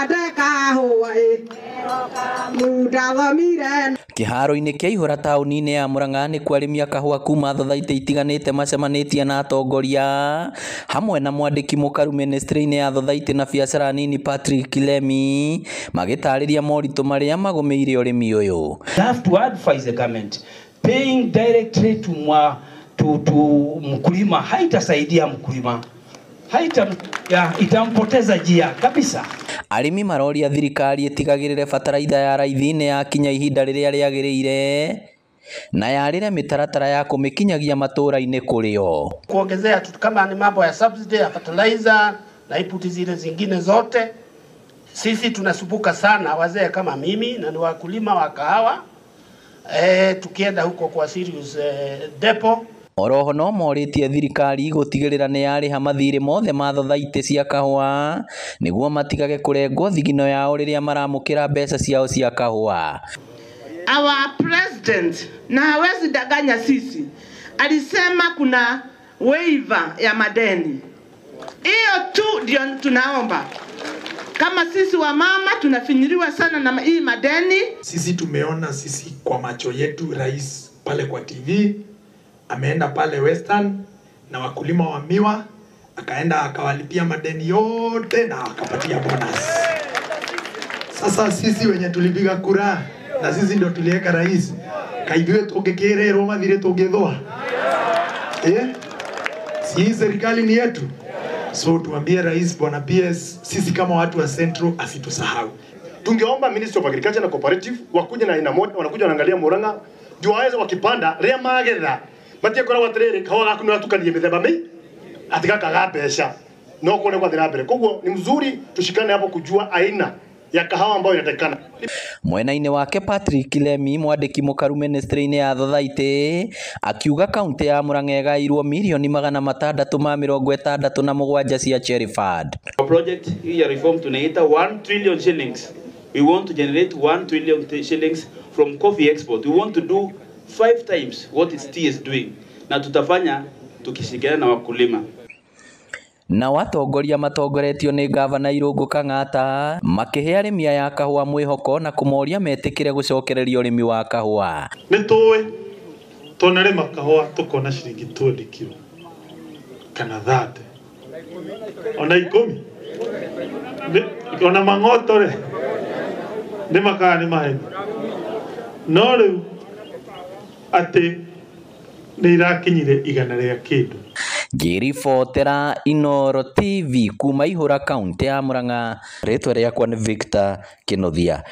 Kahũa ndathomire. Kĩharo-inĩ kĩa Ihũra taũni-inĩ ya Murang'a nĩkuo arĩmi a kahũa kuma thothaitĩ itiganĩte macemanĩtie na atongoria hamwe na mwandĩki mũkaru ministry-inĩ ya thothaitĩ na biacara nini Patrick Kilemi magĩtarĩria moritũ marĩa magũmĩire ũrĩmi ũyũ. We have to advise the government paying directly to mkulima haitasaidia mkulima, haita ya, itampoteza njia kabisa. Arĩmi maroria thirikari ĩtigagĩrĩre bataraitha ya raithi nĩ yakinya ihinda rĩrĩa rĩagĩrĩire na yarĩre mĩtaratara ya kũmĩkinyagia matũra-inĩ kũrĩo. Kuongezea tu kama ni mambo ya subsidy ya fertilizer na input zile zingine zote, sisi tunasumbuka sana wazee kama mimi na ni wakulima wa kahawa. Tukienda huko kwa Sirius depot. Oroho no morĩtie thirikari gũtigĩrĩra nĩ yarĩha mathirĩ mothe ma thothaitĩ cia kahũa nĩguo matigage kũrengwo thigino yao rĩrĩa maramũkĩra mbeca ciao cia kahũa. Our president na hawezi danganya sisi, alisema kuna waiver ya madeni. Hiyo tu ndio tunaomba. Kama sisi wa mama tunafinyiliwa sana na hii madeni. Sisi tumeona sisi kwa macho yetu rais pale kwa TV ameenda pale Western na wakulima wa miwa akaenda akawalipia madeni yote na akapatia bonus. Sasa sisi wenye tulipiga kura na sisi ndio tuliweka rais, kaithuĩ tũngĩkĩrĩrwo mathirĩ tũngĩthũa. Si serikali ni yetu. So tuambie rais bwana PS, sisi kama watu wa Central asitusahau. Tungeomba Ministry of Agriculture na Cooperative wakuja na aina moja, wanakuja wanaangalia Murang'a ndio waweze wakipanda ria magetha matikoragwo atiriri kahawa gaku nĩ ũratukania mĩthemba mĩ atigakaga mbeca no kuone kwa thira mbere. Koguo ni mzuri tushikane hapo kujua aina ya kahawa ambayo inatakikana. Mwena-inĩ wake Patrick Kilemi mwandĩki mũkaru ministry-inĩ ya thothaitĩ akiuga kaunti ya Murang'a ĩgaĩirwo mirioni 667 cia Cherry Fund. Project hii ya reform tunaita 1 trillion shillings. We want to generate 1 trillion shillings from coffee export. We want to do 5 times what its tea is doing. Na tutafanya tukishirikiana na wakulima. Na watongoria matongoretio nĩ gavana Irũngũ Kang'ata makĩhe arĩmi aya a kahũa mwĩhoko na kũmoria metĩkĩre gũcokereria ũrĩmi wa kahũa. Nĩ tũĩ twanarĩma kahũa tũkona ciringi 20 kilo kana 30 ona 10 ona mang'oto rĩ nĩ makaga nĩ maheni, no rĩu atĩ nĩ irakinyire 100 rĩa kĩndũ. Ngĩribotera Inooro TV kuma Ihũra kaunti ya Murang'a, rĩtwa rĩakwa nĩ Victor Kĩnuthia.